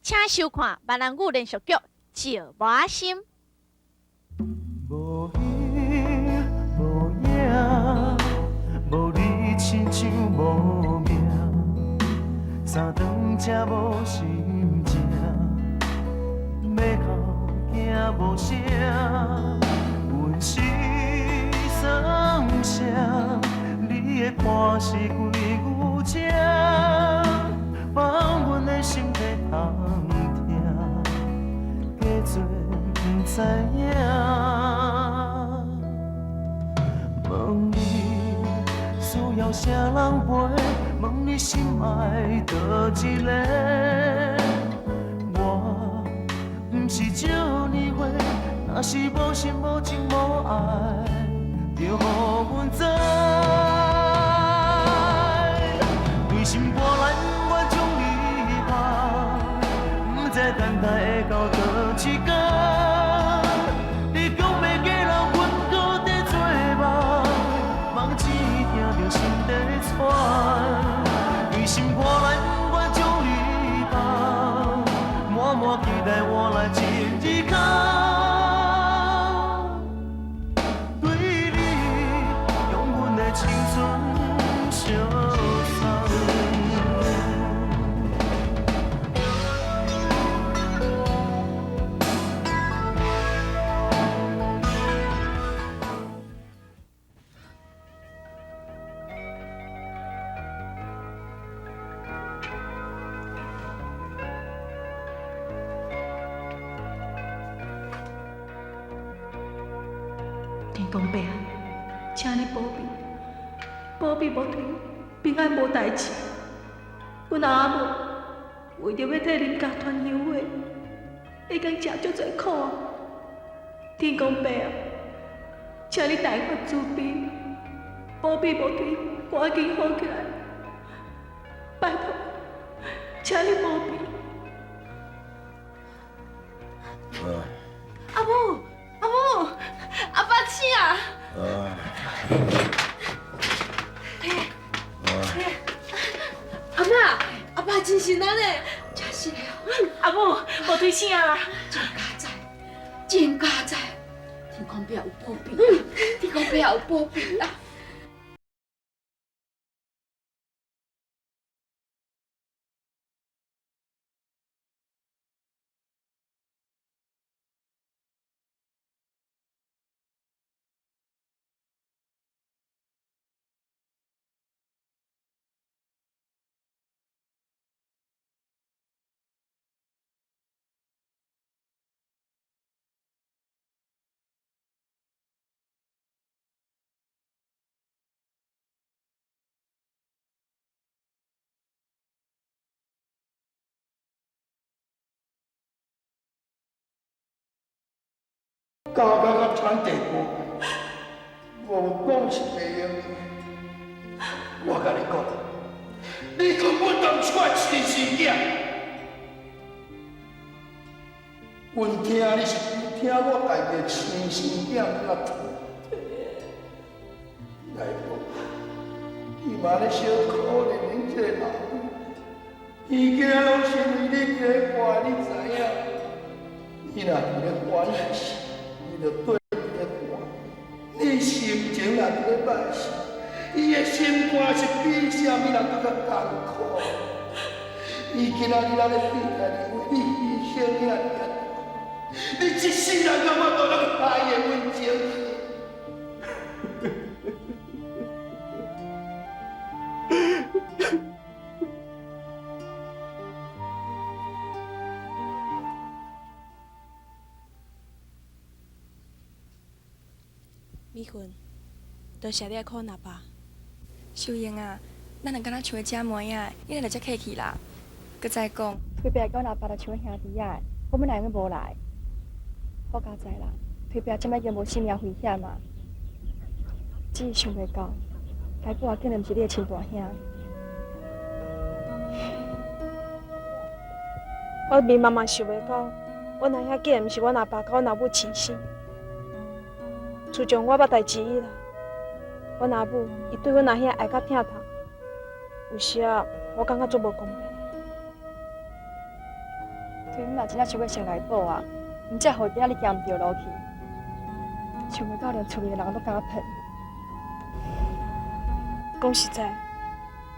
請收看閩南語連續劇《石磨心》。無影無影，無你親像無命，三頓食無心情，欲哭驚無聲，阮是算啥？你的看是鬼牛精，放阮的心在通疼，假做毋知影。问你需要啥人陪？问你心爱佗一个？我毋是少年岁，若是无心无情无爱，就予阮知。对心肝内不愿将你放，毋知等待会到佗一天。你讲欲嫁人，阮阁伫做梦，梦醒听著心在喘。对心肝内不愿将你放，满满期待换来一日空。对你用阮的青春相送。天公伯啊，請你保庇，保庇無推平安無代誌。阮阿母為著欲替林家傳香火，已經食足濟苦啊！天公伯啊，請你大發慈悲，保庇無推趕緊好起來，拜託，請你保庇。阿母，阿母，阿爸醒啊！阿媽，阿爸真是難嘞，真是的。阿母，無推醒啊！真佳哉，真佳哉！天公伯有保庇，天公伯有保庇啊！到到惨地步，無講是袂用的。我共你講，你根本就毋是我的親生囝。阮聽你是聽我家己的親生囝遐疼。來無，你嘛咧小可憐恁這個老母，伊今仔攏是為你伫咧活，你知影？你若佇咧歡喜，你就綴佇咧看；你心情若佇咧歹勢，伊的心肝是比啥物人閣較艱苦。伊今仔日咱咧對待你，為你犧牲遐爾大，你這世人敢有法度來害伊的溫情？美雲，多謝你的苦阿爸。秀英啊，咱兩敢若像個姐妹仔，你若就遮客氣啦。閣再講，推伯佮阮阿爸就像兄弟仔，我們哪會無來？好佳哉啦，推伯這擺已經無性命危險啊，只是想袂到，該寶竟然毋是你的親大兄。我明嘛嘛想袂到，阮阿兄竟然毋是阮阿爸佮阮阿母親生。自從我捌代誌以來，阮阿母伊對阮阿兄愛甲疼痛，有時啊，我感覺足無公平。推嘛真正想欲先来报啊，毋才予今仔日行毋著路去，想袂到连厝里的人都敢骗。讲实在，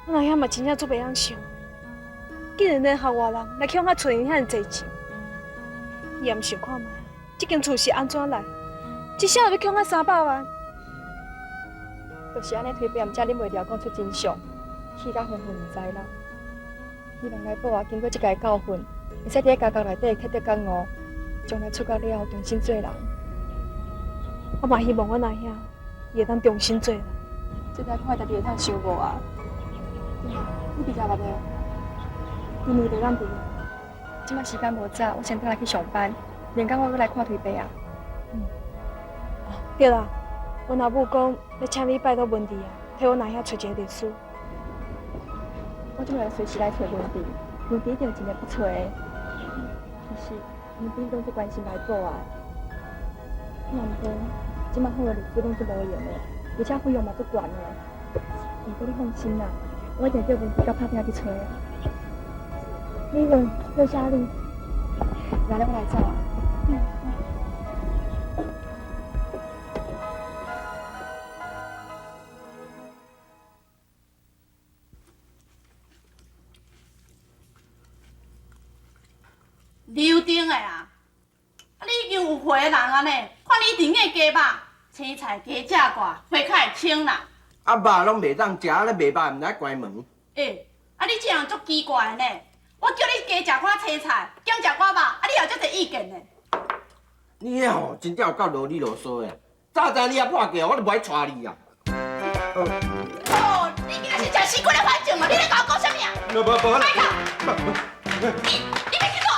阮阿兄嘛真正足袂晓想，竟然连校外人来去予我厝里遐尔济钱，伊也毋想看觅，这间厝是按怎来？一声就欲欠我300万。就是按呢，推伯毋才忍袂牢讲出真相，气甲昏昏毋知啦。希望来宝啊，经过这个教训，会使伫咧家族内底彻底觉悟，将来出国了后重新做人。我嘛希望阮阿兄伊会当重新做人。这台看家己会当想无啊？对，你毕业了无？今年就当毕业。这摆时间无早，我先转来去上班。明天我阁来看推伯啊。嗯。对啦，阮阿母讲欲请你拜托文弟啊，替阮阿兄揣一个律师。我这摆随时来揣文弟，文弟一定有一个不错的。其实文弟拢足关心来宝啊。那毋过这摆好的律师拢足无闲的，而且费用嘛足悬的。毋过你放心啦，我一定叫文弟佮拍拼去揣啊。美伦，多谢你。来，我来走啊。嗯。刘丁的啊，啊你已经有岁人啊呢，看你一定爱加肉，青菜加食寡，血较会清啦。啊肉拢袂当食，咧卖肉毋知关门。欸，啊你这样足奇怪的呢，我叫你加食寡青菜，减食寡肉，啊你也有遮济意见呢？你彼吼真正有够啰里啰嗦的，早知你遐破计，我就无爱娶你啊。哦，你今仔是食死骨的反正嘛？你咧共我讲啥物啊？无无无啦。你你欲去倒？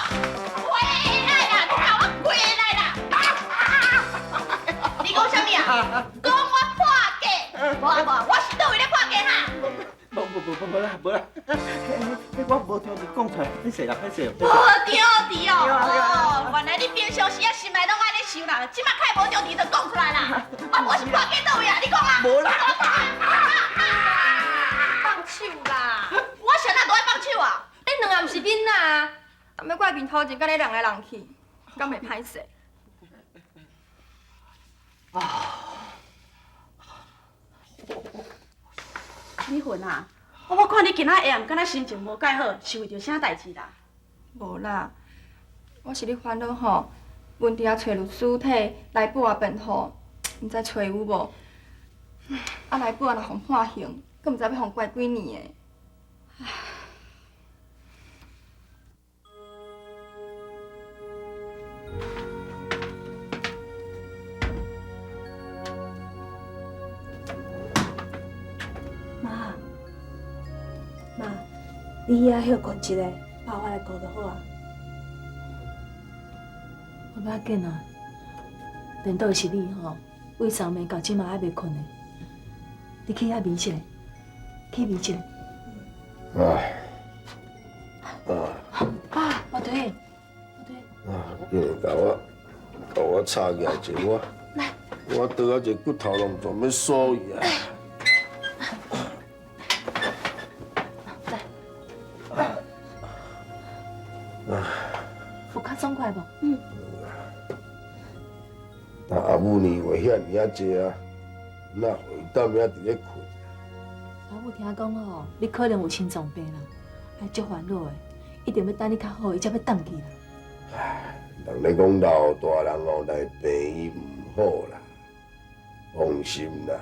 回来啦！你共我回来啦！你讲啥物啊？讲我破计？无啊无，我是佗位咧破计哈？无无无无啦无啦，我无听你讲出来，歹势啦歹势。无对对哦，哦，原来你平常时啊心内拢按呢想啦，这摆较无对就讲出来啦。啊，我是破计佗位啊？你讲啊？无啦。放手啦！我啥那都爱放手啊？你两个毋是囡仔啊，踮咧我面头前佮你人来人去，敢袂歹势？啊！美云啊，我看你今仔下暗敢若心情无介好，是为著啥代志啦？无啦，我是咧烦恼吼，文弟啊揣律师替来宝啊辩护，毋知揣有无？啊来宝啊若予判刑，阁毋知欲予关几年的。唉。妈，妈，你去遐歇睏一下，爸我来顾就好啊。我无要紧啊，颠倒是你吼，为送命到这马还袂睏呢。你去遐眠一下，去眠一下。哎，啊！爸，我推，我推。啊！竟然共我插起来一下，我我倒啊一个骨头拢全欲锁去啊！来，有较爽快无？嗯。啊，阿母年岁遐尔仔济啊，哪会当遐伫咧睏？阿母听讲吼，你可能有心脏病啦，爱足烦恼的，一定欲等你较好，伊才欲转去啦。唉，人咧讲老大人哦来病院毋好啦，放心啦，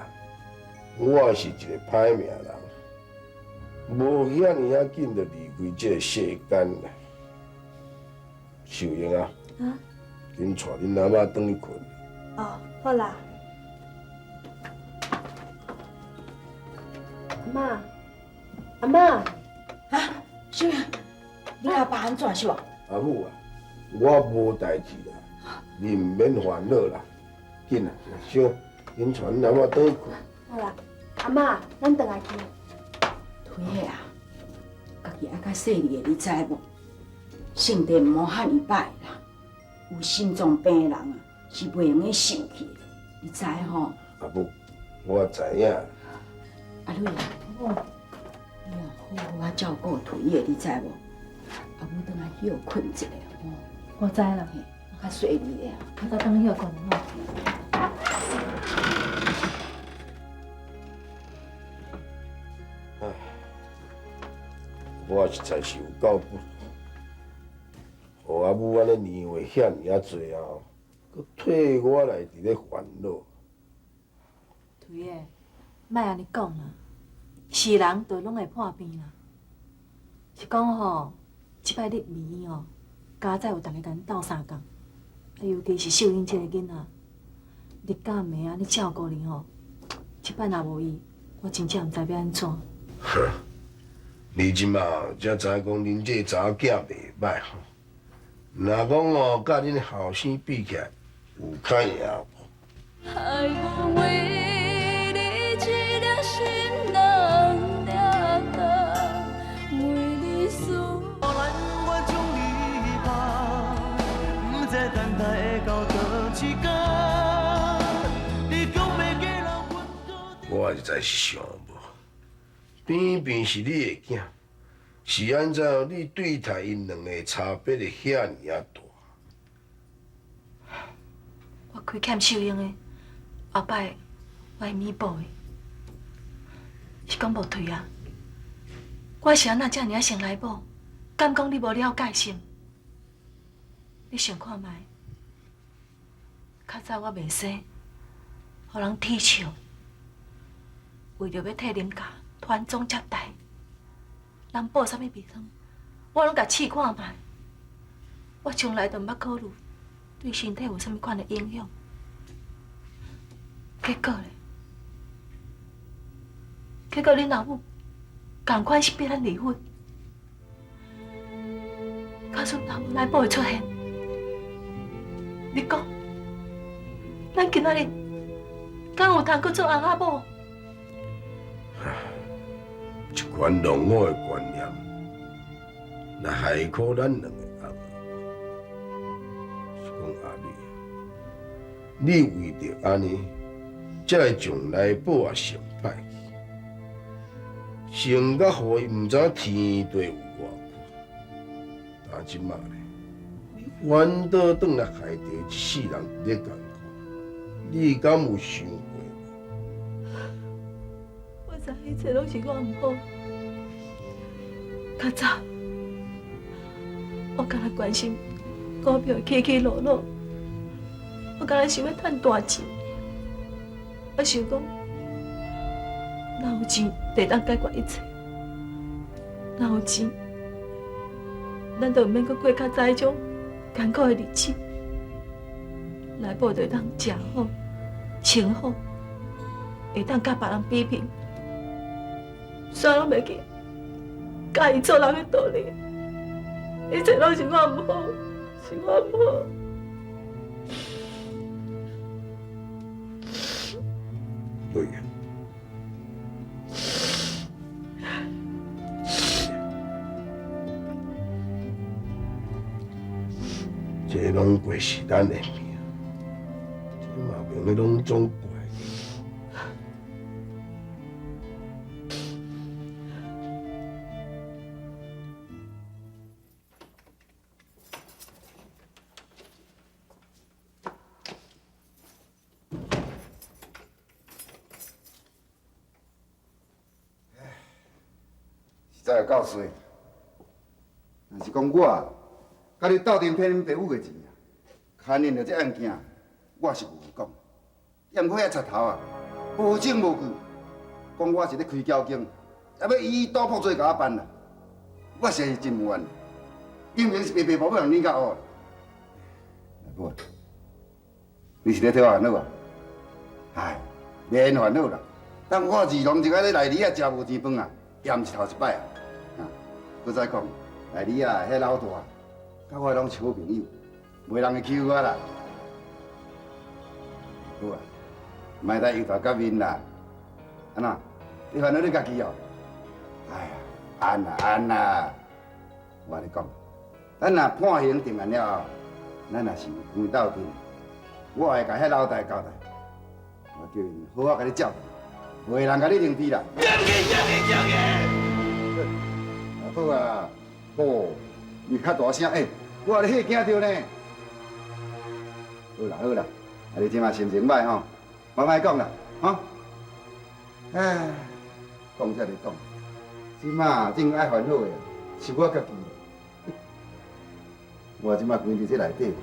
我是一个歹命人，无遐尔仔紧就离开这个世间啦。秀英啊，紧带恁阿嬷转去睏。哦，好啦。阿嬷，阿嬷，啊，秀英，你阿爸按怎是无？阿母啊，我无代志啦，你毋免烦恼啦。紧啊，小，紧带恁阿嬷转去睏。好啦，阿嬷，咱转来去。推的啊，家己爱较细腻的，你知无？身体毋好遐尔歹啦，有心脏病的人啊，是袂用得受气的，你知吼？阿母，我知影。阿蕊啊，你要好好啊照顾推的，你知无？阿母转来歇睏一下。我知啦，較細膩的啊。我早轉去歇睏吼。唉，我實在是有夠不，予阿母按呢年歲遐爾仔濟啊，閣替我來佇咧煩惱。對的，莫按呢講啦，是人就攏會破病啦。是講吼，這擺你病院吼，佳哉有逐个共恁鬥相共，啊，尤其是秀英這個囡仔，日甲暝按呢照顧你吼，這擺若無伊，我真正毋知欲按怎。哼，你這馬才知影講恁這個查某囝袂䆀吼，若講哦，佮恁後生比起來，有較贏無？愛我為你一粒心人掠甲，為你思。不知等待會到佗一天。你講袂過人，我實在是想無，偏偏是你的囝，是按怎你對待𪜶兩个差別會遐爾仔大？我虧欠秀英的，後擺我會彌補的。是講無對啊？我是按怎遮爾仔先來某？敢講你無了解心？你想看覓？較早我袂生，予人恥笑，為著欲替林家傳宗接代，人報啥物秘方，我攏共試看覓。我從來都毋捌考慮對身體有啥物款的影響。結果咧，結果恁老母仝款是逼咱離婚，假使若無來寶的出現，你講，咱今仔日敢有通閣做翁仔某？一款落伍的觀念，來害苦咱兩個阿母。是講阿美，你為著按呢，才會將來寶也想歹去，想甲予伊毋知天地有偌闊。但這馬咧，你反倒轉來害著一世人佇咧艱苦，你敢有想過無？我知一切攏是我毋好。較早，我敢若關心股票的起起落落，我敢若想欲趁大錢，我想講，若有錢就會當解決一切，若有錢，咱就毋免閣過較早彼種艱苦的日子，來寶就會當食好、穿好，會當佮別人比拼，煞攏袂記佮伊做人的道理，一切攏是我毋好，是我毋好。對啊。這攏過是咱的命，這嘛袂用攏總怪你。實在有夠衰，若是講我，佮你鬥陣騙恁爸母的錢啊，牽連著這案件，我是無話講。毋過遐賊頭啊，無證無據，講我是咧開交警，猶欲以賭博罪共我辦啦，我實在是真無冤，明明是白白無欲予人攆到烏。阿母，你是咧替我煩惱啊？唉，免煩惱啦，等我二郎一个咧內裡啊食無錢飯啊，也毋是頭一擺啊。啊，閣再講，內裡啊，彼老大，佮我攏是好朋友，袂人會欺負我啦。好啊，莫再憂頭結面啦。按怎？你煩惱你家己哦。哎呀，按啦按啦，我共你講，咱若判刑定案了後，咱若是有機會鬥陣，我會共彼老大交代，我叫𪜶好好共你照顧，袂人共你冷氣啦。好啊，哦，你較大聲，欸，我咧嚇驚著呢。好啦好啦，啊你這馬心情歹吼，我莫講啦，吼。唉，講才咧講，這馬真愛煩惱的是我家己。我這馬關佇這內底，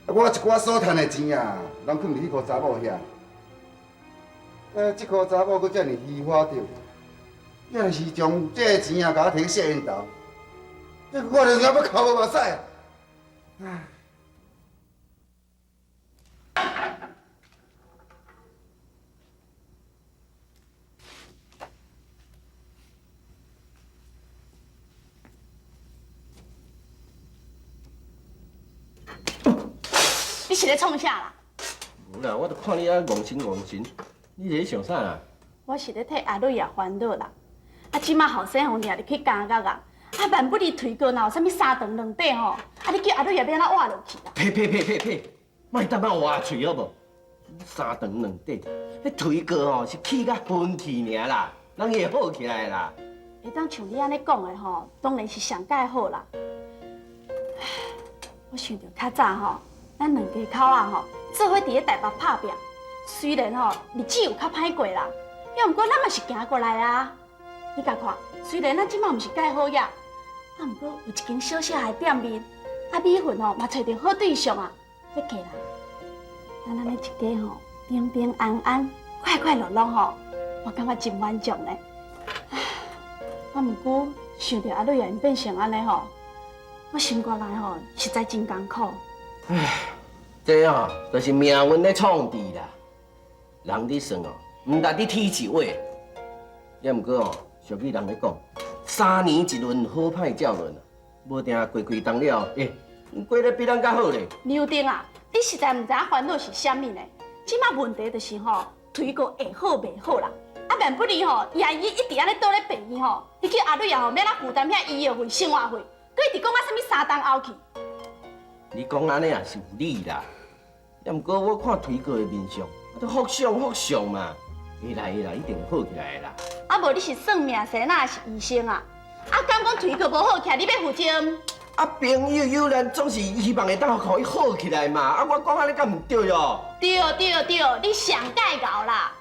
啊我一寡所趁的錢啊，攏囥佇彼個查某遐。這箍查某閣遮爾虛華著，也是將這個錢啊，共我提去卸𪜶頭，這我就猶欲哭無目屎啊！唉。你是咧創啥啦？無啦，我就看你啊戇神戇神，你是咧想啥啦？我是咧替阿蕊也煩惱啦。啊，這馬後生予掠入去監獄啊！啊，萬不利推過，若有啥物三長兩短吼，啊，你叫阿蕊也欲按怎活落去啦？呸呸呸呸呸！莫淡仔活喙好無？三長兩短，彼推過吼是氣甲昏去爾啦，人會好起來啦。會當像你按呢講的吼，當然是上蓋好啦。我想著較早吼，咱兩家口仔吼，做伙佇咧台北拍拚，雖然吼日子有較歹過啦，猶毋過咱嘛是行過來啊。你共看，雖然咱這馬毋是蓋好額，啊，毋過有一間小小的店面，啊，米粉吼嘛揣著好對象啊，這家人，咱按呢一家吼，平平安安、快快樂樂吼，我感覺真滿足呢。啊，毋過想著阿蕊仔𪜶變成按呢吼，我心肝內吼實在真艱苦。唉，這吼就是命運咧創治啦。人咧算哦，毋值咧天一話。也毋過哦，俗語人咧講，三年一輪，好歹照輪啊，無定過幾冬了，欸，過得比咱較好咧。劉定啊，你實在毋知影煩惱是啥物呢？這馬問題就是吼，推過會好袂好啦。啊，萬不利吼，伊一直按呢倒咧病院吼，你叫阿蕊啊吼，欲按怎負擔遐醫藥費、生活費，閣一直講啊啥物三重後去。你講按呢也是有理啦，也毋過我看推過的面相，啊，都福相福相嘛。會啦會啦，一定會好起來的啦。啊，無你是算命先生還是醫生啊？啊，敢講腿閣無好起來，你欲負責任？啊，朋友有難總是希望會當予伊好起來嘛。啊，我講按呢敢毋對哦？對對對，你上蓋𠢕啦。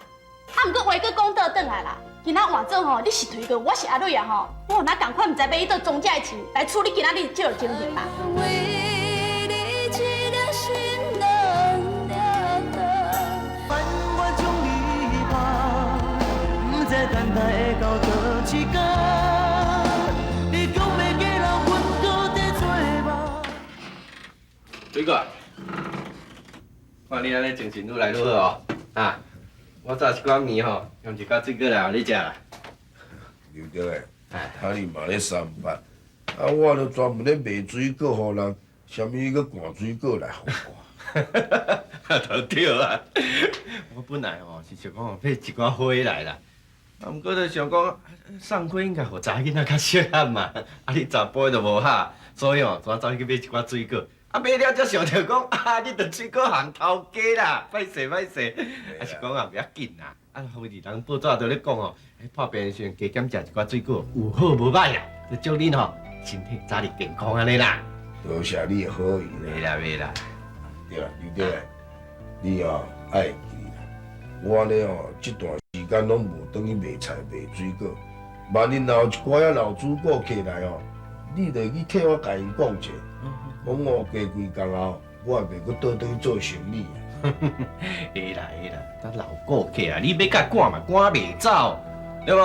啊，毋過話閣講倒轉來啦，今仔換做吼，你是推哥，我是阿蕊啊吼，我有哪仝款，毋知欲去佗莊這的錢來處理今仔日這個情形啦。等待會到佗一天，你講欲嫁人，阮閣在做夢。水果，看你按呢精神愈來愈好哦。啊，我炸一寡麵吼，用一寡水果來予你食啦。劉德欸，睇你嘛咧三八，啊，我就專門咧賣水果予人，啥物閣灌水果來予我？都對啊，我本來吼是想講買一寡花來啦。啊，毋過就想講送花應該予查某囡仔較適合嘛，啊，你查埔就無合，所以哦，怎走去買一寡水果。啊，買了才想著講，啊，你佇水果行頭家啦，歹勢歹勢。啊，是講啊，袂要緊啦。啊，反正人報紙都咧講哦，破病的時陣加減食一寡水果，有好無歹啦。就祝恁吼身體早日健康按呢啦。多謝你的好意。袂啦袂啦。對啦，劉德，你哦愛記啦，我呢哦這段時間攏無轉去賣菜賣水果，萬一若有一寡仔老主顧客來哦，你就去替我共𪜶講者，講我過幾工後，我也袂閣倒轉去做生意啊。會啦會啦，咱老顧客啊，你欲共趕嘛趕袂走，對無？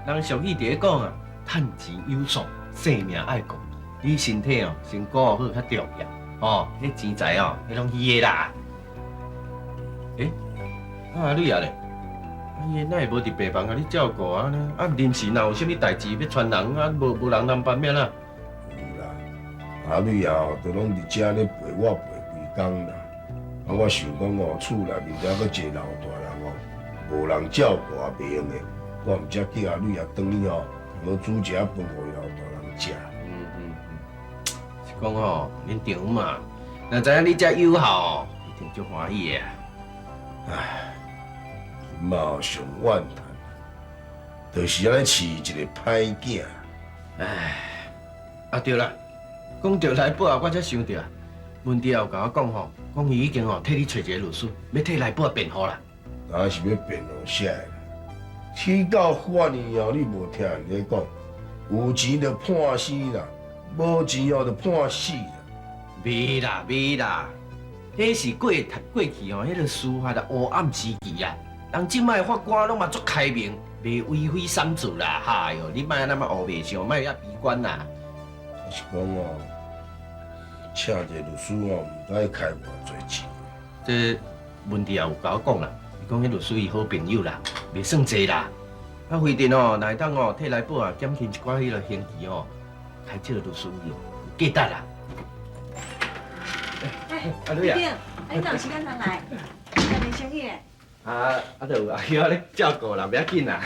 人俗語佇咧講啊，趁錢有數，性命愛顧。你身體哦，先顧好較重要，哦，彼錢財哦，彼攏虛的啦。欸，啊阿蕊啊咧？啊伊哪會無佇病房共你照顧啊？啊臨時若有啥物代誌欲傳人啊，無無人通辦欲按怎？有啦，阿蕊啊，都攏佇遮咧陪我陪規工啦。啊，我想講哦，厝內面遮閣濟老大人哦，無人照顧也袂用的，我毋才叫阿蕊啊轉去哦，通好煮一下飯予老大人食。是講吼，恁丈母嘛，若知影你遮有孝，一定足歡喜的。唉，嘛上怨嘆，就是按呢飼一個歹囝。唉，啊對啦，講著來寶啊，我才想著啊，文弟也有共我講吼，講伊已經吼替你揣一个律師，欲替來寶啊辯護啦。若是欲辯護啥啦？去到法院後，你無聽人咧講，有錢就判生啦，無錢哦就判死啦。袂啦袂啦，彼是過過去吼，彼个司法的黑暗時期啊。人這擺法官攏嘛足開明，袂為非三子啦。哈喲，你莫按呢麼烏白想，莫遐悲觀啦。我是講哦，請一個律師哦，毋知開偌濟錢。這文弟也有共我講啦，伊講彼律師伊好朋友啦，袂算濟啦。啊，非得哦，若會當哦，替來寶啊減輕一寡彼个刑期哦，開這個律師費有價值啦。哎，阿女啊，你哪有時間通來？來面生意咧。啊啊，就有阿兄咧照顧啦，袂要緊啦。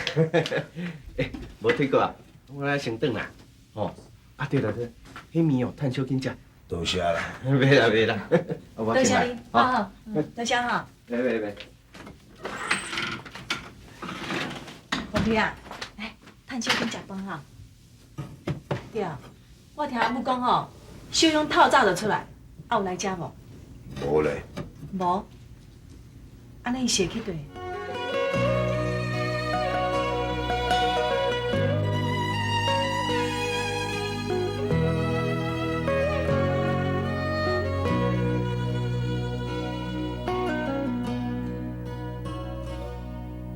欸，無推過啊，我來先轉啦。吼，啊對啦對，彼麵哦，趁小緊食。多謝啦。袂啦袂啦，多謝你，好好，多謝哈。袂袂袂。王弟啊，來，趁小緊食飯哈。對啊，我聽阿母講吼，秀英透早就出來，啊有來遮無？無咧。無。按呢伊是會去佗？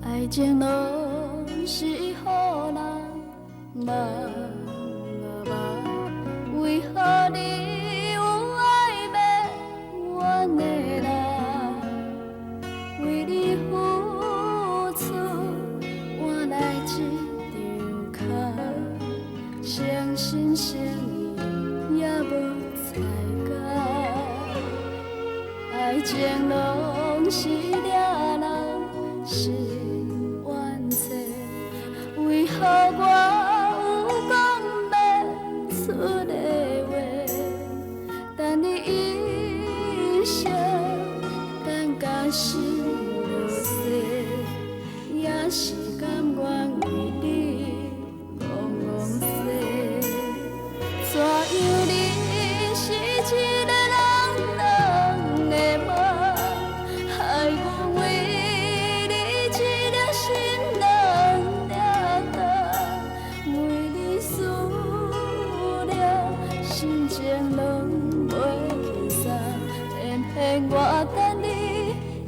愛情攏是予人夢啊夢，為何你有愛袂願的人？為你付出換來這張空，誠心誠意也無彩工。愛情攏是掠人心冤找，為何我有講袂出